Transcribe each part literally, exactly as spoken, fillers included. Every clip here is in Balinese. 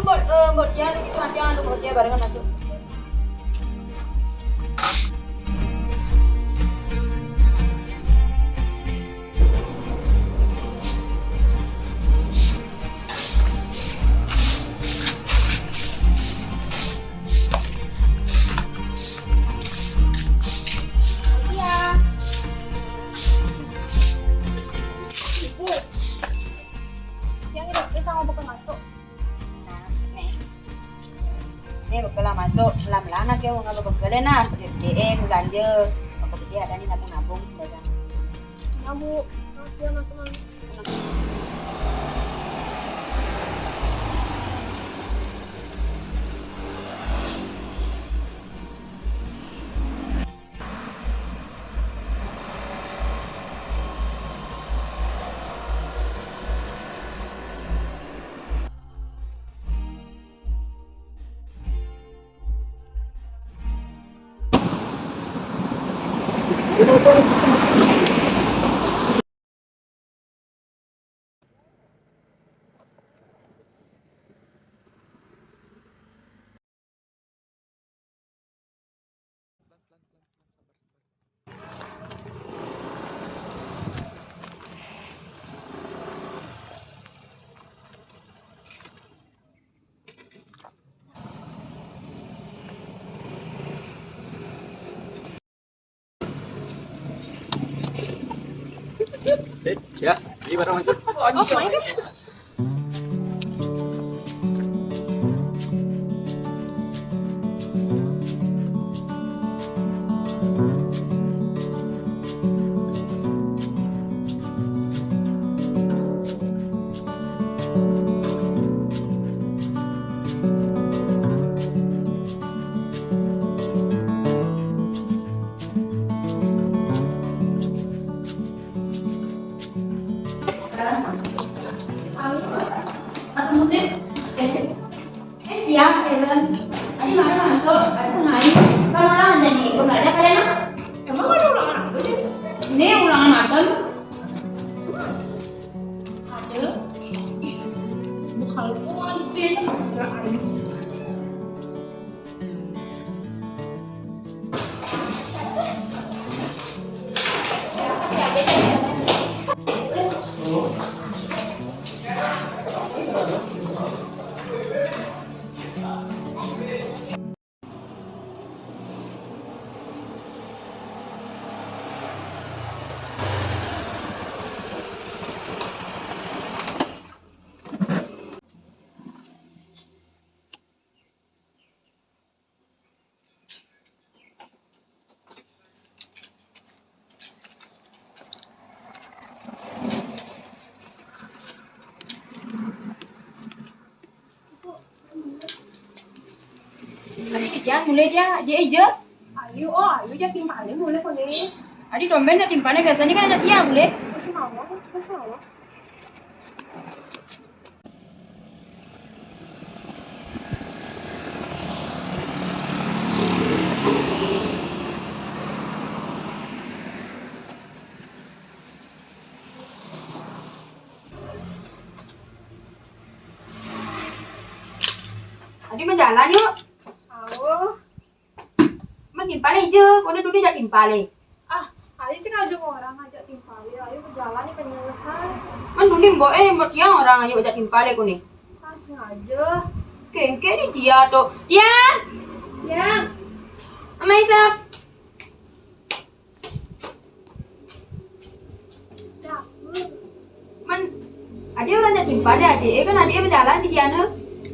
Mbok, eh, mbok dia, itu nanti anu, mbok dia barengan masuk. Iya. Ibu, yang ini sama bukan masuk. Nah, nih. Nih, bekel lah masuk. Lam-lam nak ya, wong kalau bekel nah, D M belanja. Apa gede ada nih nabung-nabung, belanja. Ya, Bu. Makasih ya, Mas. Eh, ya, ini barang masuk. Oh, my God. Eh, iya, Terus. Adi mana masuk? Adi tengah hari. Kan orang aja nih, ikut belajar kalian ah. Emang ada ulangan apa sih? Ini ulangan makan. Ada. Bukan itu, itu yang Adi kerja mulai dia, dia aja. Ayo, oh, ayo, jadi timpalé mulai koné. Adi tumben jadi timpalé, biasanya kan ada dia mulai. Terus mau, terus mau. Adi menjalan yuk. Ayo. Men timpalé aja, koné dulu jadi timpalé. Ah, ayo sih ngajak orang ngajak timpalé, ayo berjalan nih penyelesai. Men dulu mbok eh mbok tiang orang ayo ajak timpalé koné. Ah, sengaja. Kéngké nih dia tuh. Dia. Ya. Ama Isap. Men, adi orang ajak timpalé, adi. Eh, kan adi berjalan di diana.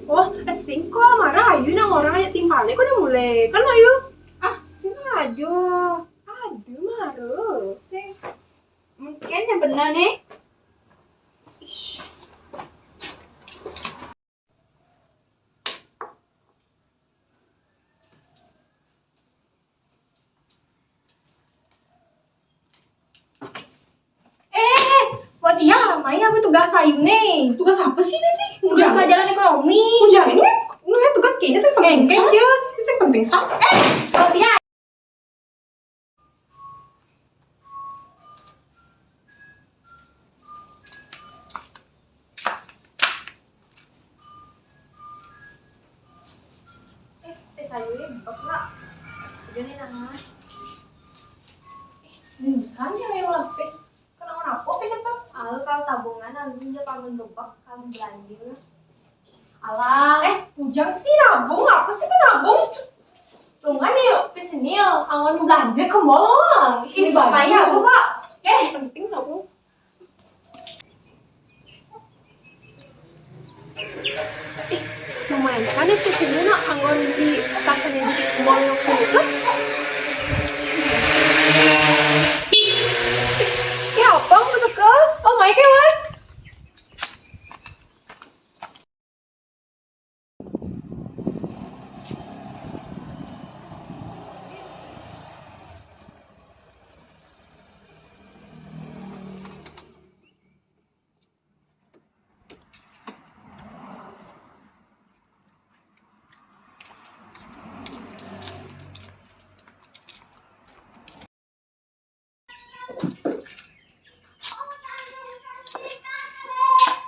Oh, sing kok marah ayu nang orang ajak timpalé, kok udah mulai. Kan ayu. Ah, sengaja. Aduh, marah. Sing. Mungkin yang benar nih. Eh, Watia, main apa tugas ayu nih? Tugas apa sih ini sih? Tugas pelajaran ekonomi. Ujar ini, ini tugas kayaknya sih penting. Kayaknya. Sih penting, Sa. Eh, Watia. Ayo, bebek lah. Udah nih, Nang. Ih, bisa aja yang lapis. Kenapa aku lapis itu? Ah, kalau tabungan, nanti dia pamer bebek, kalau belanja. Alah, eh, ujang sih nabung, apa sih nabung? Lungan yuk, ke sini yuk, anggon belanja ke mall. Ih, baju aku, Pak. Eh, penting nabung. Ih, lumayan kan itu sini nak anggon di tasannya di mall yang waktu itu. Ih, ya apa yang betul? Oh my god, was.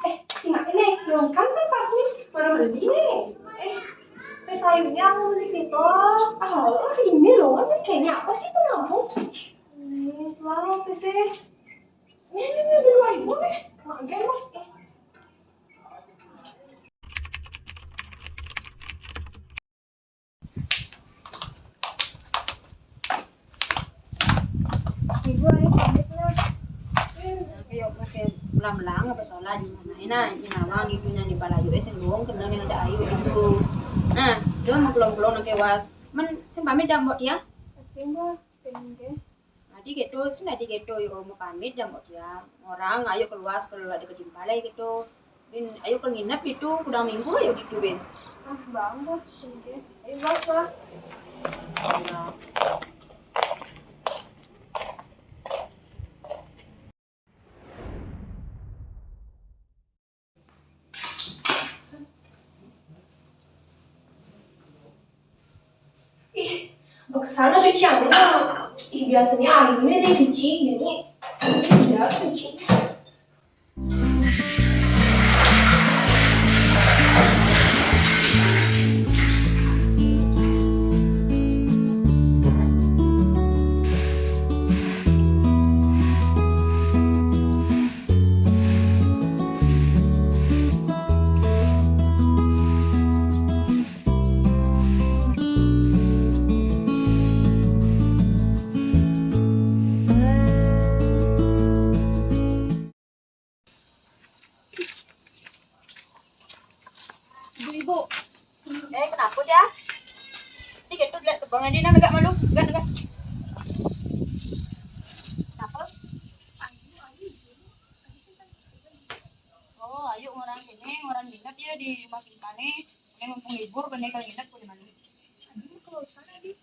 Eh, ini, ini, belum santai pas nih, baru beli nih. Eh, terus sayurnya aku beli gitu. Ah, ini loh, ini kayaknya apa sih penampung? Ini, cuma apa sih? Ini, ini, ini, dua ribu nih. Makan lah. Eh. Ibu, ayo pamit lah. Ayo, pakai belang-belang apa soalnya di mana? Nah, ini nawang itu nyanyi palayu, eh, sing luwung kena ning ada ayu itu. Nah, dia mau kelong-kelong nang kewas. Men, sing pamit dah, Mbok, ya. Sing, Mbok. Pengen ke? Adi keto, sudah di keto, yo mau pamit dah, Mbok, ya. Orang, ayo keluar, kalau ada kedimpalai gitu. Bin, ayo ke nginep itu, kurang minggu ayo gitu, Bin. Ah, bangga, pengen ke? Ayo, Bos, lah. Ih, beksana cuci yang mana? Ih, biasanya ayu nih cuci gini. Iya, cuci. Ibu-ibu. Eh, kenapa dia? Ini gitu, lihat tebang aja, nah, agak malu. Agak, agak. Kenapa? Oh, ayo orang sini, orang nginep ya di rumah kita nih. Ini mumpung libur, kene kalau nginep, boleh malu. Aduh, kalau sana, Di.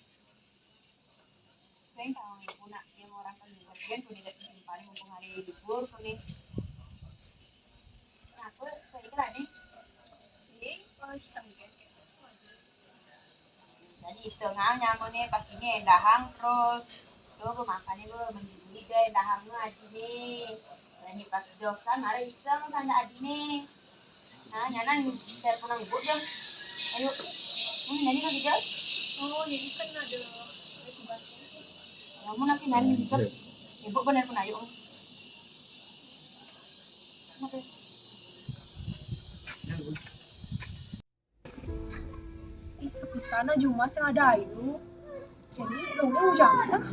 Sing tau ibu nak, yang orang kan libur, kan boleh lihat mumpung hari libur, boleh. Kenapa? Saya kira nih. Sing, kalau kita mungkin. Jadi iseng aja mau nih, pas ini endahang terus. Tuh, gue makannya gue mendidih deh, endahang gue aja nih. Jadi pas joksan, malah iseng sama adi nih. Nah, nyanan telepon ibu jam. Ayo. Ini nyanyi lagi jam. Oh, jadi kan ada tugas. Ya, mau nanti nyanyi jam. Ibu bener pun ayo. Kenapa? Ih, sepisan aja mas yang ada ayu. Jadi, lu jangan lah.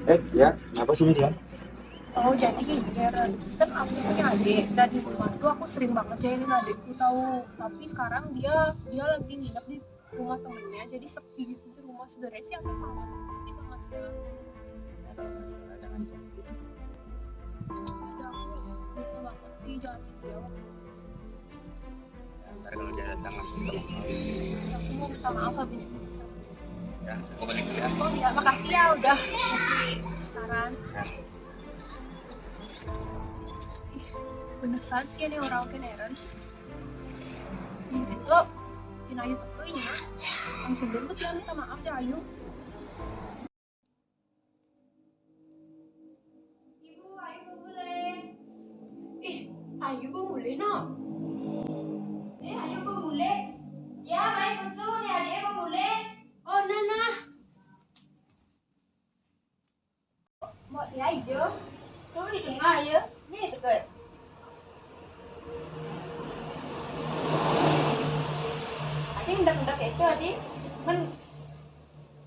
Eh, ya, kenapa sih ini, Dian? Oh, jadi gini, Ren. Kan aku punya adik. Dan di rumah tuh aku sering banget jahilin adikku, tahu. Tapi sekarang dia dia lagi nginep di rumah temennya. Jadi sepi gitu di rumah. Sebenarnya sih aku kangen sih banget ya. Ada ada aja. Ada aku bisa banget sih jalanin dia. Ntar kalau dia datang langsung telepon. Aku mau minta maaf habis ini sih sama dia. Ya, aku balik dulu ya. Oh ya, makasih ya udah kasih saran. Ya. Ih, beneran sih ini orang ke Nerens. Ini tuh, ini ayu tuh ini. Langsung jemput ya minta maaf ya ayu. Ibu, ayu bebule. Ih, ayu bebule, no. Eh, ayu bebule. Ya, main Su, ni adiké mau mulih. Oh, nah, nah. Mau ya ijo. Tuh di tengah ya. Ni deket. Adi ngendak-ngendak itu, Adi. Men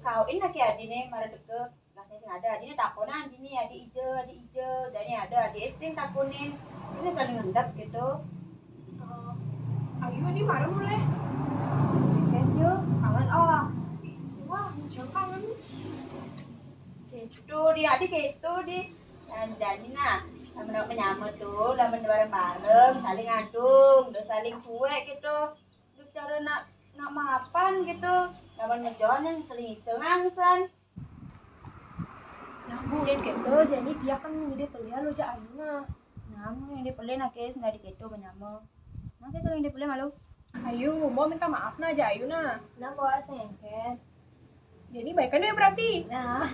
kawin lagi Adi nih, mara deket. Lah sing ada, Adi nih takonan, Adi nih, Adi ijo, Adi ijo. Jani ada, Adi sing takonin. Ini saling ngendak gitu. Eh, ayo, Adi mara mulih. Kan jo, kangen oh. Ih, suah, jangan kangen. Gitu, Adi, Adi gitu, Adi. Dan jani nah, lamun awak menyama tuh, lamun bareng-bareng, saling adung, terus saling cuek gitu. Terus cara nak, nak mapan gitu. Lamun ngejohan yang saling iseng angsan. Nah, Bu, yang gitu, jadi dia kan ngidih pelih lo ja ayu nah. Nah, mun yang dipelih nak, Kis, nggak diketo menyama. Nah, Kis, yang dipelih malu. Ayu, mau minta maaf nah ja ayu nah. Nah, bawa sengket. Jadi baikan ya berarti. Nah.